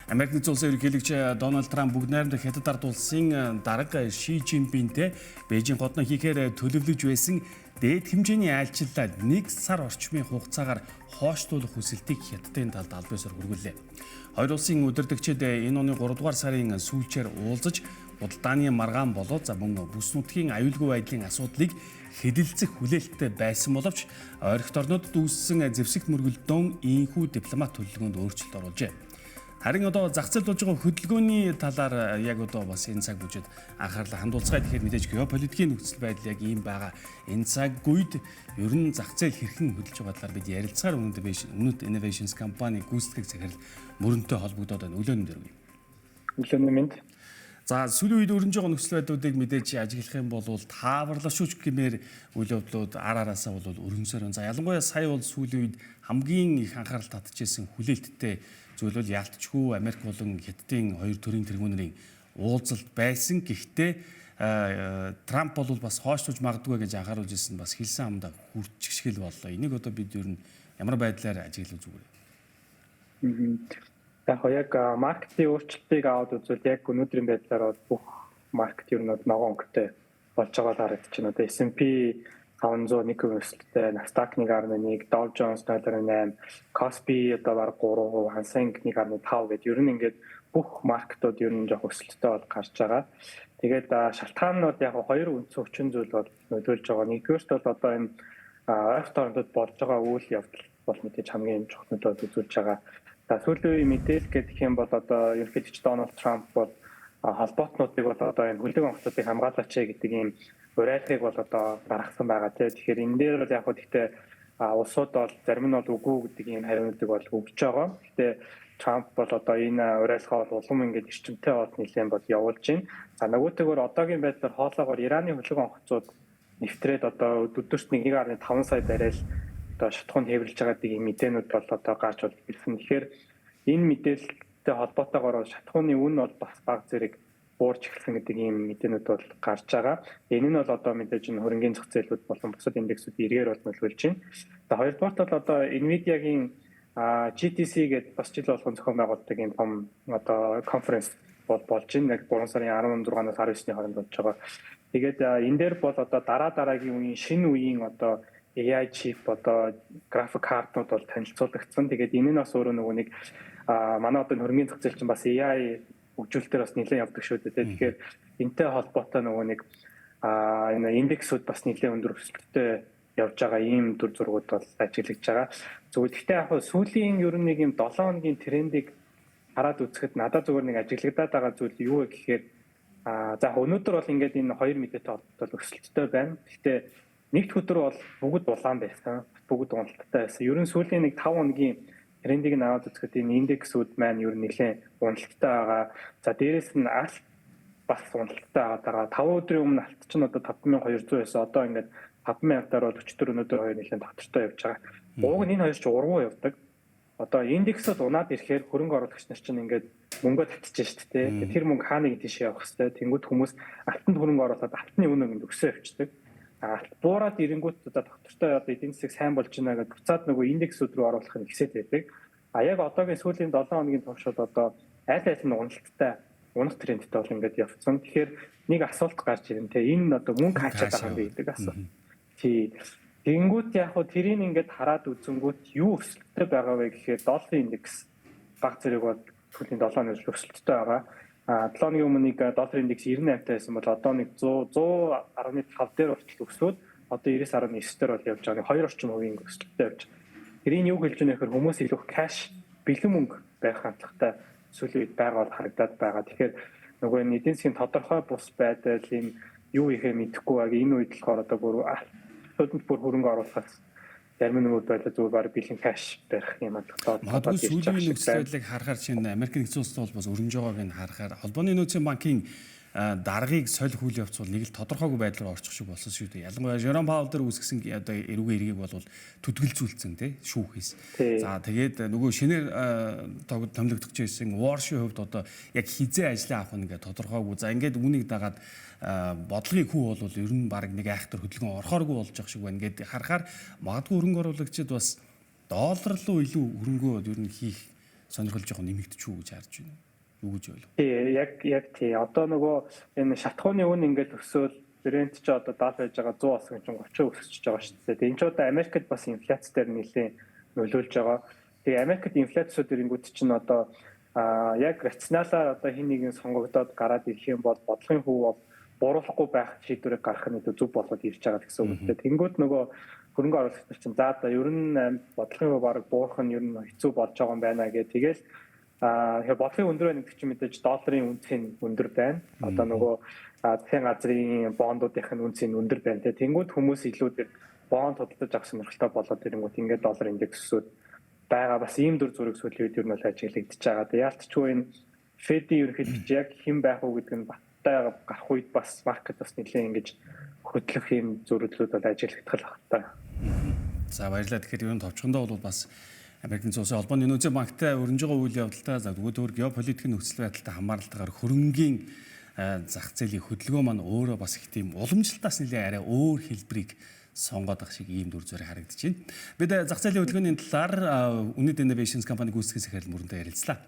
Америк нэгдсэн улсын ерөнхийлөгч Дональд Трамп бүгд найрамдах Хятад ард улсын дарга Ши Цзиньпинтэй Бээжин хотно хийхээр төлөвлөж байсан дээд хэмжээний айлчлалаа 1 сар орчмын хугацаагаар хойшлуулах хүсэлтийг Хятадын талд аль биесээр хүргүүлээ. Хоёр улсын удирдагчид энэ оны 3 дугаар сарын сүүлчээр уулзаж худалдааны маргаан болоод за мөн бүс нутгийн аюулгүй байдлын асуудлыг хэдэлцэх хүлээлттэй байсан боловч ойрхот орнуудад үүссэн зэвсэгт мөргөлдөөн ийнхүү дипломат төлөвлөгөөнд өөрчлөлт оруулжээ. Харин одоо зах зээлд болж байгаа хөдөлгөөний талаар яг одоо бас энэ цаг үеэд анхаарлаа хандуулцгаая. Тэгэхээр мэдээж геополитикийн нөхцөл байдал яг ийм байгаа. Энэ цаг үед ер нь зах зээл хэрхэн хөдөлж байгаа талаар бид ярилцгаар Үнэт Innovations компани гүйцэтгэх захирал Мөрөнтэй холбогдоод байна. Өглөөний дээр үгүй. Өглөөний мэнд. За, сүүлийн үед өрнөж байгаа нөхцөл байдлуудыг мэдээж ажиглах юм бол тааварлашууч гэмээр үйл явдлууд ар араасаа бол өрнөсөөр байна. За, ялангуяа сая бол сүүлийн үед хамгийн их анхаарал татчихсан хүлээлттэй зүйл бол яалтчгүй Америк болон Хятадын хоёр төрийн тэргүүнэрийн уулзалт байсан. Гэхдээ Трамп бол бас хойшлуулж магадгүй гэж анхааруулж ирсэн, бас хэлсэн амдаа хүрчих шиг л боллоо. Энийг одоо бид ер нь ямар байдлаар ажиглах зүгээр вэ? Яг яг market ын өөрчлөлтийг аваад үзвэл яг өнөөдрийн байдлаар бол бүх market ер нь бол ногоон өнгөтэй болж байгаа л харагдаж байна. Одоо S&P 500 1% өсөлттэй, Nasdaq 1.1, Dow Jones 0.8, Kospi одоо бараг 3%, Hang Seng 1.5 гэдэг ер нь ингээд бүх market ууд ер нь жоох өсөлттэй бол гарч байгаа. Тэгээд шалтгаан нь бол яг хоёр үндсэн хүчин зүйл бол нөлөөлж байгаа. Нэгдүгээрт бол одоо энэ ойрхон орнууд болж байгаа үйл явдал бол мэдээж хамгийн чухал нөлөө үзүүлж байгаа. За, сүүлийн үеийн мэдээлэл гэх юм бол одоо ерөнхийлөгч Дональд Трамп бол холбоотнуудыг бол одоо энэ хөлөг онгоцуудыг хамгаалаач гэдэг ийм уриалгыг бол одоо гаргасан байгаа, тийм. Тэгэхээр энэ дээр бол яг хөө гэхдээ улсууд бол зарим нь бол үгүй гэдэг ийм хариунуудыг бол өгч байгаа. Гэхдээ Трамп бол одоо энэ уриалгаа бол улам ингээд эрчимтэй бол нэлээд бол явуулж байна. За, нөгөөтэйгөр одоогийн байдлаар хоолоогоор Ираны хөлөг онгоцууд нэвтрээд одоо өдөрт 1.5 сая баррел одоо шатахуун тээвэрлэж байгаа гэдэг ийм мэдээнүүд бол одоо гарч бол ирсэн. Тэгэхээр энэ мэдээлэлтэй холбоотойгоор шатахууны үн бол бас бага зэрэг буурч эхэлсэн гэдэг ийм мэдээнүүд бол гарч байгаа. Энэ нь бол одоо мэдээж энэ хөрөнгөний зах зээлүүд болон бусад индексүүд эргээр бол нөлөөлж байна. За, хоёрдугаарт бол одоо Nvidia-гийн GTC гэдэг бас жил болгон зохион байгуулдаг ийм том одоо конференц бол болж байна. Яг 3 сарын 16-наас 19-ний хооронд болж байгаа. Тэгээд энэ дээр бол одоо дараа дараагийн үеийн, шинэ үеийн одоо AI чип, одоо график картнууд бол танилцуулагдсан. Тэгээд энэ нь бас өөрөө нөгөө нэг манай одоо хөрөнгөний зах зээл чинь бас AI хөгжүүлэлтээр бас нэлээд явдаг шүү дээ. Тэгэхээр энтэй холбоотой нөгөө нэг энэ индексүүд бас нэлээд өндөр өсөлттэй явж байгаа ийм дүр зургууд бол ажиглагдж байгаа. Зүгээр гэхдээ яг сүүлийн ер нь нэг юм 7 хоногийн трендийг хараад үзэхэд надад зүгээр нэг ажиглагдаад байгаа зүйл юу вэ гэхээр за, өнөөдөр бол ингээд энэ хоёр мэдээтэй холбоотой өсөлттэй байна. Гэхдээ нэгд өдөр бол бүгд улаан байсан. Бүгд уналттай байсан. Ер нь сүүлийн нэг 5 хоногийн трендийг нь аваад үзэхэд энэ индексүүд маань ер нь нэлээд уналттай байгаа. За, дээрэс нь алт бас уналттай байгаа. 5 өдрийн өмнө алт чинь одоо 5200 байсан. Одоо ингээд 5000-аар бол өчтөр, өнөөдөр хоёр нэлээд тодортой явж байгаа. Уг нь энэ хоёр чинь ургуу явдаг. Одоо индексүүд унаад ирэхээр хөрөнгө оруулагч нар чинь ингээд мөнгөө татчих шүү дээ. Тэр мөнгө хаа нэг тийшээ явах хэвээр. Тэнгүүд хүмүүс алтанд хөрөнгө оруулаад алтны үнэ ингээд өсөө явчихдаг. Алт буураад ирэнгүүт одоо доктортой одоо эдийн засаг сайн болж байна гэдээ буцаад нөгөө индексүүд рүү оруулах нь ихсээд байдаг. А яг одоогийн сүүлийн 7 хоногийн туршид одоо аль аль нь уналттай, унах трендтэй бол ингээд явцсан. Тэгэхээр нэг асуулт гарч ирэн те, энэ одоо мөнгө хаачаад байгаа юм бэ гэдэг асуулт. Тий. Тэнгүүт яг хуу тэрийг ингээд хараад үзэнгүүт юу өсөлттэй байгаа вэ гэхээр долларын индекс баг зэрэг бол сүүлийн 7 хоног өсөлттэй байгаа. А 7 хоногийн өмнө нэг долларын индекс 98 байсан бол одоо нэг 100 100.5 дээр хүртэл өсөөд одоо 99.9 дээр бол явж байгаа. 2 орчим хувийн өсөлттэй явж байгаа. Тэрийг юу хэлж байна гэхээр хүмүүс илүү cash, бэлэн мөнгө байх хандлагатай сүүлийн үед байгаа бол харагдаад байгаа. Тэгэхээр нөгөө энэ эдийн засгийн тодорхой бус байдал, ийм юу ихэ мэдэхгүй баг энэ үед болохоор одоо бүр алтууданд бүр хөрөнгө оруулахаас зарим нэг байлаа зүгээр баг бэлэн cash барих юм хандлагатай. Магадгүй сүүлийн нөхцөл байдлыг харахаар чинь Америк нэгдсэн улсад бол бас өрнөж байгааг нь харахаар холбооны нөөцийн банкын даргыг солих үйл явц бол нэг л тодорхойгүй байдлаар орчих шиг болсон шүү дээ. Ялангуяа Жером Паул дээр үүсгэсэн одоо эрүүгээ эргийг бол түтгэлзүүлсэн тий шүүхээс. За, тэгээд нөгөө шинээр томилогдож байсан Уоршийн хувьд одоо яг хизээ ажлаа авах нь ингээд тодорхойгүй. За, ингээд үүнийг дагаад бодлогын хүү бол ер нь баг нэг айхтар хөдөлгөөн орохооргүй болж байгаа шиг байна. Ингээд харахаар магадгүй хөрөнгө оруулагчид бас доллар руу илүү хөрөнгөө ер нь хийх Сонирхол жоохон нэмэгдэж үү гэж харж байна. Юу гэж ойлго? Тий, яг тий. Одоо нөгөө энэ шатахууны үн ингээд өсөөл, Brent ч одоо 70 байж байгаа, 100 болсон чинь 30 өсөж байгаа шүү дээ. Тэгээ энэ ч одоо Америкт бас инфляц дээр нэлээд нөлөөлж байгаа. Тэгээ Америкт инфляцууд ирэнгүүт чинь одоо яг рационалаар одоо хин нэгэн сонгогдоод гараад ирэх юм бол бодлогын хөв бол бууруулахгүй байх шийдвэрийг гаргах нь илүү зөв болоод ирж байгаа гэсэн үг үү. Тэнгүүд нөгөө хөрөнгө оруулагч нар чинь за ер нь бодлогын хөв бараг буурах нь ер нь хэцүү болж байгаа юм байна гэх. Тэгэл тэгэхээр бодлогын өндөр байна гэдэг чинь мэдээж долларын үнцийн өндөр байна. Одоо нөгөө засгийн газрын бондуудын үнцийн өндөр байна те. Тэнгүүд хүмүүс илүү тэр бонд худалдаж авах сонирхолтой болоод ирэнгүүт ингээд доллар индекс өсөөд байгаа, бас ийм дүр зураг сүүлийн үед ер нь бол ажиглагдчихж байгаа. Тэгээ яалтчгүй энэ Fed-ийн ерөнхийлөгч яг хэн байх уу гэдэг нь баттай гарах үед бас market бас нэлээд ингэж хөдлөх юм зөрөдлүүд бол ажиглагдах л байх та. За, баярлалаа. Тэгэхээр ер нь товчхондоо бол бас Америкийн улсын холбооны нөөцийн банктай өрнөж байгаа үйл явдалтай, за нөгөө геополитикийн нөхцөл байдалтай хамааралтайгаар хөрөнгийн зах зээлийн хөдөлгөөн маань өөрөө бас их тийм уламжлалтаас нэлээ арай өөр хэлбэрийг сонгоод ах шиг ийм дүр зураг харагдаж байна. Бид зах зээлийн хөдөлгөөний талаар Үнэт Innovations компани гүйцэтгэх захирал Мөрөнтэй ярилцлаа.